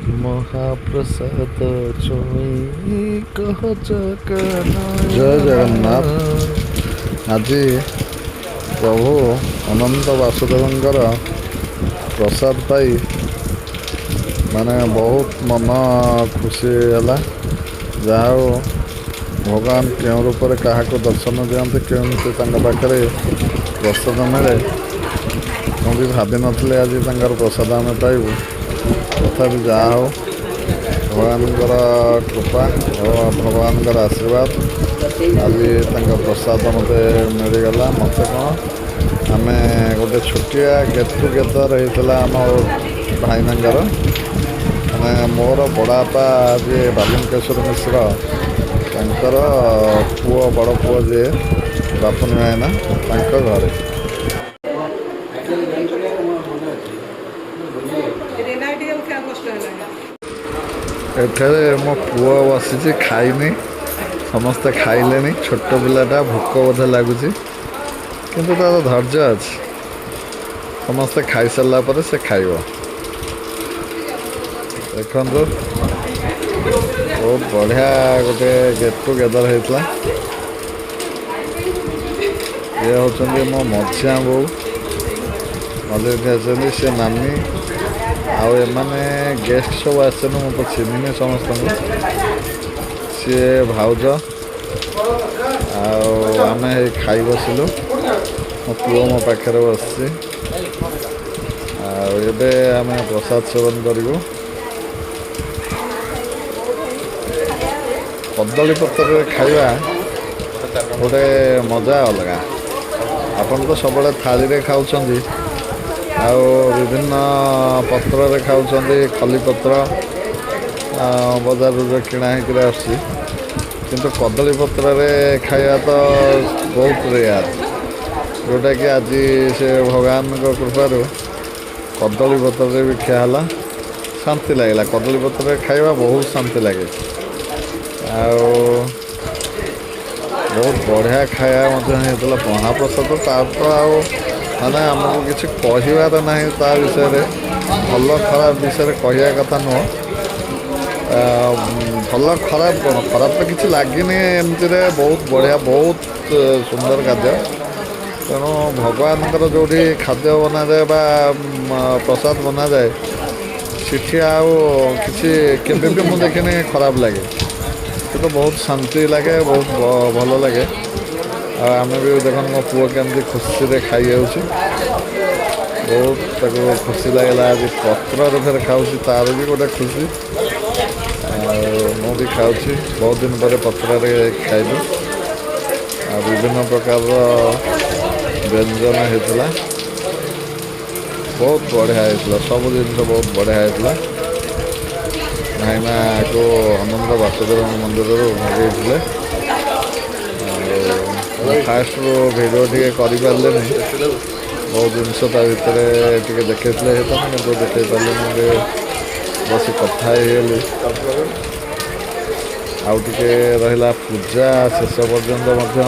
ମହାପ୍ରସାଦ ଛୁଇଁ କହ। ଜୟ ଜଗନ୍ନାଥ। ଆଜି ପ୍ରଭୁ ଅନନ୍ତ ବାସୁଦେବଙ୍କର ପ୍ରସାଦ ପାଇ ମାନେ ବହୁତ ମନ ଖୁସି ହେଲା। ଯାହା ହଉ, ଭଗବାନ କେଉଁ ରୂପରେ କାହାକୁ ଦର୍ଶନ ଦିଅନ୍ତି, କେମିତି ତାଙ୍କ ପାଖରେ ପ୍ରସାଦ ମିଳେ, ମୁଁ ବି ଭାବିନଥିଲି ଆଜି ତାଙ୍କର ପ୍ରସାଦ ଆମେ ପାଇବୁ। ତଥାପି ଯାହା ହଉ, ଭଗବାନଙ୍କର କୃପା ଓ ଭଗବାନଙ୍କର ଆଶୀର୍ବାଦ, ଆଜି ତାଙ୍କ ପ୍ରସାଦ ମୋତେ ମିଳିଗଲା। ମୋତେ କ'ଣ, ଆମେ ଗୋଟେ ଛୋଟିଆ ଗେଟ୍ ଟୁଗେଦର୍ ହେଇଥିଲା ଆମ ଭାଇନାଙ୍କର, ମାନେ ମୋର ବଡ଼ବାପା ଯିଏ ବାଲୁଙ୍କେଶ୍ୱର ମିଶ୍ର, ତାଙ୍କର ପୁଅ, ବଡ଼ ପୁଅ ଯିଏ ବାପୁନି ଭାଇନା, ତାଙ୍କ ଘରେ। ଆକ୍ଚୁଆଲି ଜାଣିପାରିବା, ମୋର ମନେ ଅଛି। ରେନା ଟିକେ ଉଠିବାକୁ କଷ୍ଟ ହେଲାଣି। ଏଠାରେ ମୋ ପୁଅ ବସିଛି, ଖାଇନି। ସମସ୍ତେ ଖାଇଲେଣି। ଛୋଟ ପିଲାଟା, ଭୋକ ବୋଧେ ଲାଗୁଛି, କିନ୍ତୁ ତାର ଧୈର୍ଯ୍ୟ ଅଛି। ସମସ୍ତେ ଖାଇସାରିଲା ପରେ ସେ ଖାଇବ। ଦେଖନ୍ତୁ, ବହୁତ ବଢ଼ିଆ ଗୋଟେ ଗେଟ୍ ଟୁଗେଦର୍ ହେଇଥିଲା। ଇଏ ହେଉଛନ୍ତି ମୋ ମଝିଆ ବୋଉ, ମଝିରେ ଅଛନ୍ତି ସେ ନାନୀ। ଆଉ ଏମାନେ ଗେଷ୍ଟ ସବୁ ଆସିଛନ୍ତି, ମୁଁ ତ ଚିହ୍ନିନି ସମସ୍ତଙ୍କୁ। ସିଏ ଭାଉଜ। ଆଉ ଆମେ ଏଇ ଖାଇ ବସିଲୁ। ମୋ ପୁଅ ମୋ ପାଖରେ ବସିଛି। ଆଉ ଏବେ ଆମେ ପ୍ରସାଦ ସେବନ କରିବୁ। କଦଳୀ ପତ୍ରରେ ଖାଇବା ଗୋଟେ ମଜା ଅଲଗା। ଆପଣ ତ ସବୁବେଳେ ଥାଳିରେ ଖାଉଛନ୍ତି ଆଉ ବିଭିନ୍ନ ପତ୍ରରେ ଖାଉଛନ୍ତି, ଖଲିପତ୍ର ବଜାରରୁ ଯେଉଁ କିଣା ହେଇକିରି ଆସୁଛି। କିନ୍ତୁ କଦଳୀ ପତ୍ରରେ ଖାଇବା ତ ବହୁତ ରେୟାର, ଯେଉଁଟାକି ଆଜି ସେ ଭଗବାନଙ୍କ କୃପାରୁ କଦଳୀ ପତ୍ରରେ ବି ଖିଆ ହେଲା। ଶାନ୍ତି ଲାଗିଲା। କଦଳୀ ପତ୍ରରେ ଖାଇବା ବହୁତ ଶାନ୍ତି ଲାଗେ। ଆଉ ବହୁତ ବଢ଼ିଆ ଖାଇବା ମଧ୍ୟ ହେଇଥିଲା ମହାପ୍ରସାଦ। ତାର ତ ଆଉ ମାନେ ଆମକୁ କିଛି କହିବାର ନାହିଁ। ତା ବିଷୟରେ ଭଲ ଖରାପ ବିଷୟରେ କହିବା କଥା ନୁହଁ। ଭଲ ଖରାପ କ'ଣ, ଖରାପ ତ କିଛି ଲାଗିନି। ଏମିତିରେ ବହୁତ ବଢ଼ିଆ, ବହୁତ ସୁନ୍ଦର ଖାଦ୍ୟ। ତେଣୁ ଭଗବାନଙ୍କର ଯେଉଁଠି ଖାଦ୍ୟ ବନାଯାଏ ବା ପ୍ରସାଦ ବନାଯାଏ, ସେଠି ଆଉ କିଛି କେବେ ବି ମୁଁ ଦେଖିନି ଖରାପ ଲାଗେ। କିନ୍ତୁ ବହୁତ ଶାନ୍ତି ଲାଗେ, ବହୁତ ଭଲ ଲାଗେ। ଆଉ ଆମେ ବି, ଦେଖନ୍ତୁ, ମୋ ପୁଅ କେମିତି ଖୁସିରେ ଖାଇଯାଉଛି। ବହୁତ ତାକୁ ଖୁସି ଲାଗିଲା। ଆଜି ପତ୍ରରେ ଫେରେ ଖାଉଛି, ତାର ବି ଗୋଟେ ଖୁସି। ଆଉ ମୁଁ ବି ଖାଉଛି। ବହୁତ ଦିନ ପରେ ପତ୍ରରେ ଖାଇଲୁ। ଆଉ ବିଭିନ୍ନ ପ୍ରକାରର ବ୍ୟଞ୍ଜନ ହେଇଥିଲା। ବହୁତ ବଢ଼ିଆ ହେଇଥିଲା। ସବୁ ଜିନିଷ ବହୁତ ବଢ଼ିଆ ହେଇଥିଲା। ଭାଇନାକୁ ଅନନ୍ତ ବାସୁଦେବଙ୍କ ମନ୍ଦିରରୁ ମଗେଇଥିଲେ। ଆଉ ମୁଁ ଫାଷ୍ଟରୁ ଭିଡ଼ିଓ ଟିକେ କରିପାରିଲିନି। ବହୁତ ଜିନିଷ ତା ଭିତରେ ଟିକେ ଦେଖେଇଥିଲେ ହେଇଥାନ୍ତା, କିନ୍ତୁ ଦେଖେଇ ପାରିଲିନି। ଟିକେ ବସି କଥା ହେଇଗଲି। ଆଉ ଟିକେ ରହିଲା ପୂଜା ଶେଷ ପର୍ଯ୍ୟନ୍ତ ମଧ୍ୟ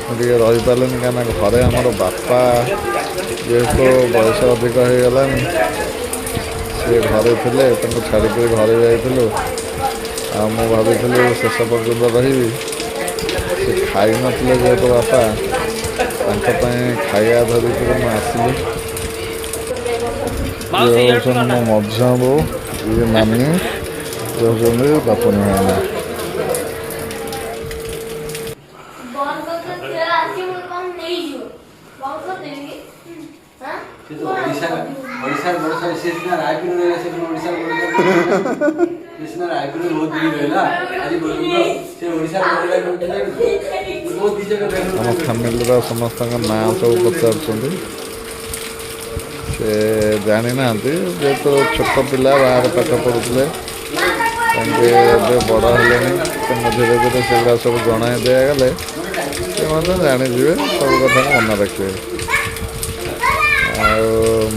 ମୁଁ ଟିକେ ରହିପାରିଲିନି, କାହିଁକିନା ଘରେ ଆମର ବାପା ଯେହେତୁ ବୟସ ଅଧିକ ହେଇଗଲାଣି, ସିଏ ଘରେ ଥିଲେ। ତାଙ୍କୁ ଛାଡ଼ିକରି ଘରେ ଯାଇଥିଲୁ। ଆଉ ମୁଁ ଭାବିଥିଲି ଶେଷ ପର୍ଯ୍ୟନ୍ତ ରହିବି। ସେ ଖାଇନଥିଲେ ଯେହେତୁ ବାପା, ତାଙ୍କ ପାଇଁ ଖାଇବା ଧରିକିରି ମୁଁ ଆସିଲି। ଇଏ ହେଉଛନ୍ତି ମୋ ମଝିଆ ବୋଉ, ଇଏ ନାନୀ, ଇଏ ହେଉଛନ୍ତି ବାପୁନି ଭାଇନା। ବନ୍ଦ କରିଦେଲେ ଆସିବ, କଣ ନେଇଯିବ? ବନ୍ଦ କରିଦେବି କି? ହାଁ? ସେ ତ ଓଡ଼ିଶାର ବଡ଼ ସାହେବ। ସେ ସିନା ରାୟପୁର ରହିଲା, ସେ କଣ ଓଡ଼ିଶାର ବଡ଼ ସାହେବ? ସେ ସିନା ରାୟପୁରରେ ବହୁତ ଦିନ ରହିଲା, ଆଜି ପର୍ଯ୍ୟନ୍ତ ସେ ଓଡ଼ିଶାର ବଡ଼ ସାହେବ ହେଉଛି ଜାଣିଛୁ? ବହୁତ ଦି ଜାଗା ଆମ ବେଙ୍ଗଲୋର। ଫ୍ୟାମିଲିର ସମସ୍ତଙ୍କ ନାଁ ସବୁ ପଚାରୁଛନ୍ତି। ସେ ଜାଣିନାହାନ୍ତି, ଯେହେତୁ ଛୋଟ ପିଲା, ବାହାରେ ପାଠ ପଢ଼ୁଥିଲେ। ତାଙ୍କେ ଏବେ ବଡ଼ ହେଲେଣି। ତାଙ୍କୁ ଧୀରେ ଧୀରେ ସେଗୁଡ଼ା ସବୁ ଜଣାଇ ଦିଆଗଲେ ସେ ମଧ୍ୟ ଜାଣିଯିବେ, ସବୁ କଥାକୁ ମନେ ରଖିବେ। ଆଉ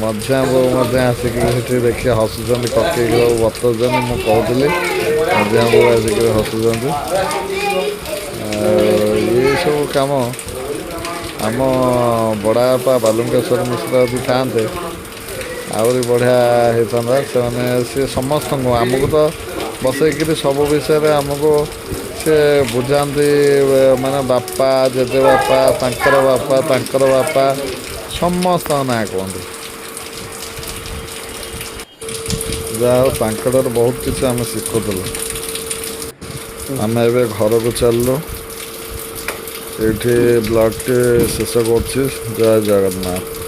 ମଝିଆ ବୋଉ ମଧ୍ୟ ଆସିକି ସେଠି ଦେଖି ହସୁଛନ୍ତି। କକେଇକି ସବୁ ବତଉଛନ୍ତି। ମୁଁ କହୁଥିଲି, ମଝିଆ ବୋଉ ଆସିକିରି ହସୁଛନ୍ତି। ଆଉ ଇଏ ସବୁ କାମ ଆମ ବଡ଼ବାପା ବାଲୁଙ୍କେଶ୍ୱର ମିଶ୍ର ଯଦି ଥାଆନ୍ତେ, ଆହୁରି ବଢ଼ିଆ ହେଇଥାନ୍ତା। ସେମାନେ ସିଏ ସମସ୍ତଙ୍କୁ, ଆମକୁ ତ ବସେଇକିରି ସବୁ ବିଷୟରେ ଆମକୁ ସେ ବୁଝାନ୍ତି। ମାନେ ବାପା, ଜେଜେବାପା, ତାଙ୍କର ବାପା, ତାଙ୍କର ବାପା, ସମସ୍ତଙ୍କ ନାଁ କୁହନ୍ତି। ଯାହା ହଉ, ତାଙ୍କଠାରୁ ବହୁତ କିଛି ଆମେ ଶିଖୁଥିଲୁ। ଆମେ ଏବେ ଘରକୁ ଚାଲିଲୁ। ଏଇଠି ବ୍ଲଗ୍ଟି ଶେଷ କରୁଛି। ଜୟ ଜଗନ୍ନାଥ।